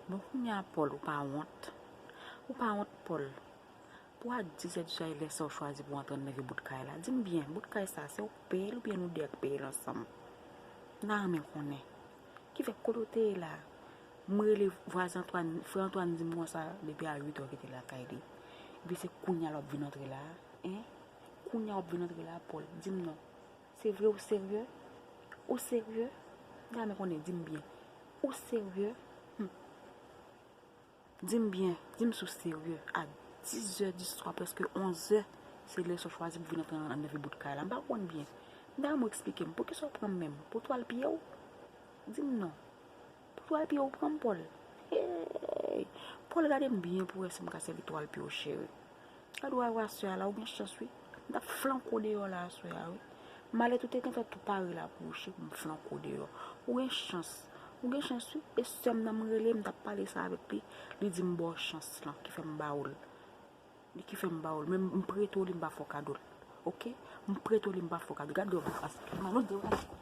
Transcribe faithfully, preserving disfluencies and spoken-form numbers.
Bon, kounye a, Paul, ou pa wont? Ou pa wont, Paul? Pou a dizè di swa, e lè sa w chwazi pou w antre nan vi bout kay la? Di m byen, bout kay sa, se ou k peye l oubyen nou de k peye l ansanm? M ta renmen konnen. Ki fè kote w te ye la? M rele vwazen Antoine, frè Antoine di m konsa depi a uit è ki te lakay li. Epi se kounye a l w ap vin antre la a? Hein? Kounye a w ap vin antre la a, Paul? Di m non. Se vre ou serye? Ou serye? M ta renmen konnen, di m byen. Ou serye? Hmm. Di m byen, di m si w serye. A dizè di swa, prèske onzè, se lè sa w chwazi pou vin antre nan, nan vi bout kay la. M pa konprann byen. M ta renmen w eksplike m, poukisa w pran m menm? Pou twal pye w? Di m non. Pou twal pye w pran m, Paul? Hey! Paul, gade m byen pou w wè si m ka sèvi twal pye w, cheri. Gade w a wè aswè a la, ou gen chans wi. M t ap flanke w deyò la aswè a wi. Malè tou te gentan tou pare la pou ou, cheri, m flanke w deyò. Ou gen chans. Ou gen chans wi. E sè m nan m rele, m t ap pale sa avèk li. Li di m ba w chans lan, ki fè m ba w l. Li ki fè m ba w l. Men m prete w li, m pa fè w kado l. Oke? M prete w li, m pa fè w kado l. Gade w a, malè w deyò la.